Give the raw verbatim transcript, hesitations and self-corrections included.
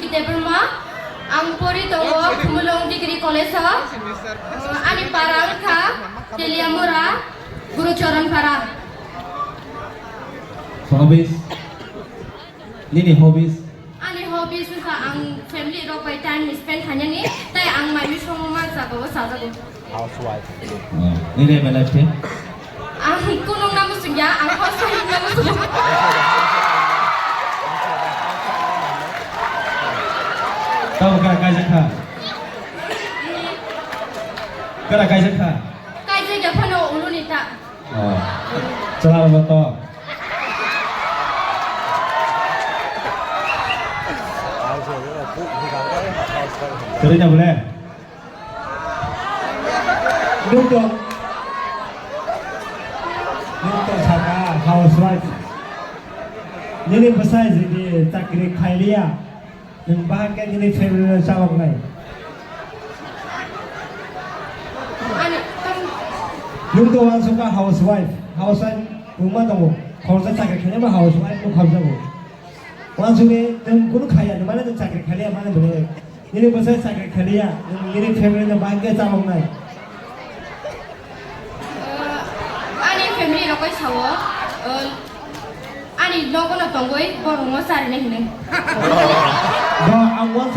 Debbarma, ang pori tongo Khumulwng Degree College o. Ani para wngkha Teliamura, Gurucharan para. Hobbies? Nini hobbies? Ani hobbies wngkha ang family rok bai time spend khainani, tei ang mai misongma jaga o chajago. Housewife. Oh, nini M L F khe? Ang kunung namo sungya, ang housewife namo sungya. Tamo kara kaijak kha? Kara kaijak kha? Kaijak ya phano uluni ta. Oh. Chwla rok to. Kwrwi na bole? Nwng to, nwng to saka housewife. Nini bwsai jodi chakri khailiya, nwng bahai khe nini family no chaloknai. Ani, tam- Nwng to uansukha housewife, housewife wngma tongo. Khoroksa chakri khainai bo housewife no khorokjago. Uansukhe nwng kunu khaiya, nwng mane nwng chakri khailiya mane bole. Nini bwsai chakri khailiya, nwng nini family no bahai khe chaloknai. Uh, ani family rok bai sao, uh, ani nogo no tongwi borok no charinai hinwi. Bo ang uansuk